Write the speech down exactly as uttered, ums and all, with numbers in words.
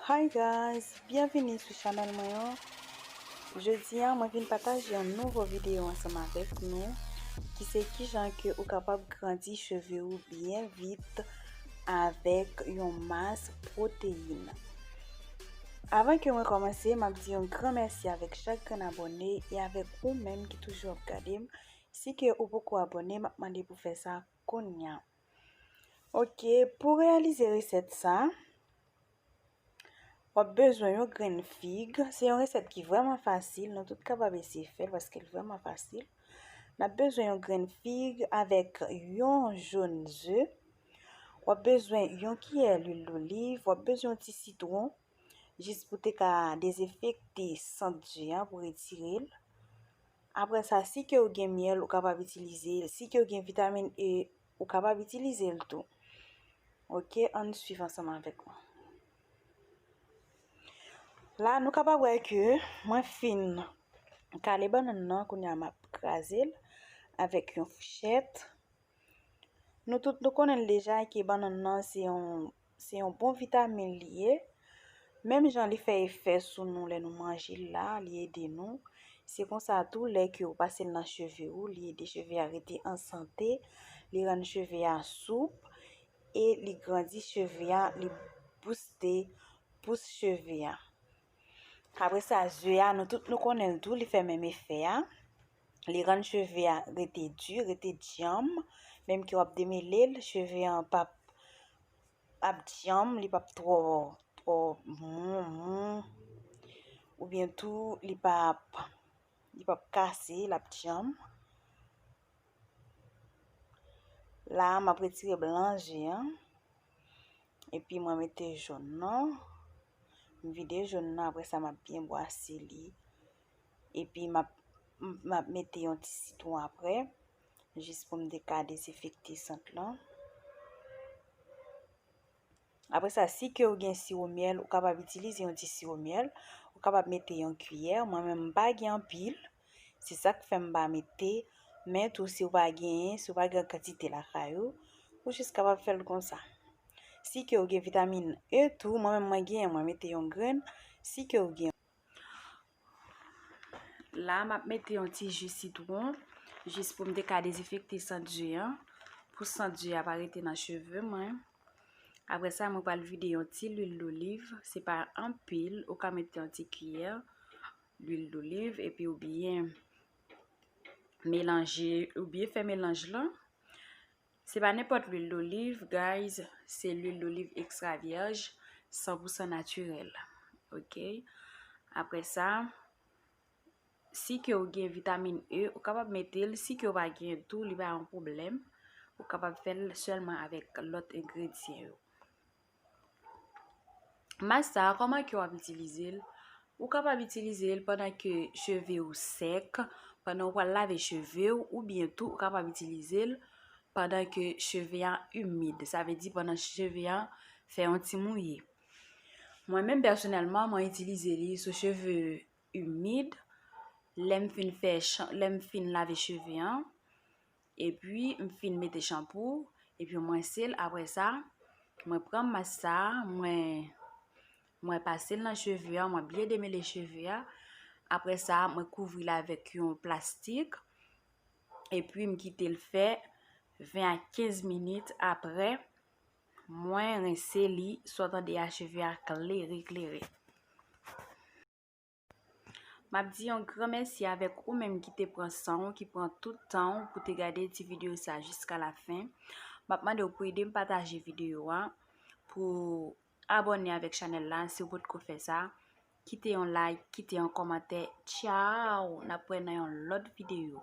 Hi guys, byenvini sou chanèl mwen an. Jodi a mwen vin pataje yon nouvo videyo ansanm avèk nou ki se kijan ke ou kapab grandi cheve ou byen vit avèk yon mas pwoteyin. Avan ke mwen kòmanse, m ap di yon gran mèsi avèk chak grenn abòne e avèk ou menm ki toujou ap gade m. Si ke ou poko abòne, m ap mande pou fè sa kounye a. Ok, pou reyalize resèt sa, w ap bezwen yon grenn fig. Se yon resèt ki vrèman fasil, nou tout kapab eseye fè l paske l vrèman fasil. N ap bezwen yon grenn fig avèk yon jòn ze. W ap bezwen yon kiyè lwil doliv, w ap bezwen yon ti sitwon, jis pou te ka dezenfekte sant ze a, pou retire l. Apre sa, si ke w gen myèl, ou kapab itilize l. Si ke w gen vitamin E, ou kapab itilize l tou. Ok, ann swiv ansanm avèk mwen. La, nou kapab wè ke mwen fin kale bannann nan, kounye a m ap kraze l avèk yon fouchèt. Nou tout nou konnen l deja ke bannann nan se yon, se yon bon vitamin li ye. Menm jan li fè efè sou nou lè nou manje l la, li ede nou. Se konsa tou, lè ke w pase l nan cheve ou, li ede cheve a rete an sante, li rann cheve a soup e li grandi cheve a, li bouste pous cheve a. Apre sa, ze a, nou tout nou konnen l tou, li fè menm efè a. Li rann cheve a rete di, rete djanm, menm ke w ap demele l, cheve a p ap, ap djanm, li p ap twò, twò mou, mou, oubyen tou li p ap, li p ap kase, l ap djanm. La, m ap retire blan ze a. Epi mwen mete jòn nan. M vide jòn nan, apre sa m ap byen bwase li. Epi m ap, m ap mete yon ti sitwon apre, jis pou m te ka dezenfekte sant lan. Apre sa, si ke w gen siwo myèl, ou kapab itilize yon ti siwo myèl. Ou kapab mete yon kiyè. Mwen menm, m pa gen anpil. Se sa k fè m pa mete. Men tou, si w pa genyen, si w pa gen kantite lakay ou, ou jis kapab fè l konsa. Si ke w gen vitamin E tou, mwen menm mwen genyen, mwen mete yon grenn. Si ke w gen. La, m ap mete yon ti ji sitwon, jis pou m te ka dezenfekte sant ze a, pou sant ze a pa rete nan cheve mwen. Apre sa, mwen pral vide yon ti lwil doliv, se pa anpil, ou ka mete yon ti kiyè lwil doliv, epi ou byen melanje, ou byen fè melanj lan. Se pa nenpòt lwil doliv, guys, se lwil doliv ekstra vyèj, san pou san natirèl. Ok? Apre sa, si ke w gen vitamin E, ou kapab mete l. Si ke w pa gen tou, li pa yon pwoblèm. Ou kapab fè l sèlman avèk lòt engredyan yo. Mas sa a, kòman ke w ap itilize l? Ou kapab itilize l pandan ke cheve w sèk, pandan w pral lave cheve w, oubyen tou ou kapab itilize l pandan ke cheve a imid. Sa vle di pandan cheve a fè yon ti mouye. Mwen menm pèsonèlman, mwen itilize li sou cheve imid. Lè m fin fè chan-, lè m fin lave cheve a, epi m fin mete chanpou, epi m rense l. Apre sa, mwen pran mas sa a, mwen, mwen pase l nan cheve a, mwen byen demele cheve a. Apre sa, mwen kouvri l avèk yon plastik, epi m kite l fè ven a kenz minit. Apre, mwen rense li, sa w tande a, cheve a klere, klere. M ap di yon gran mèsi avèk ou menm ki te pran san w, ki pran tout tan w pou te gade ti videyo sa jiska lafen. M ap mande w pou ede m pataje videyo a, pou abòne avèk chanèl la si w potko fè sa. Kite yon like, kite yon kòmantè. Tchaw! N ap wè nan yon lòt videyo.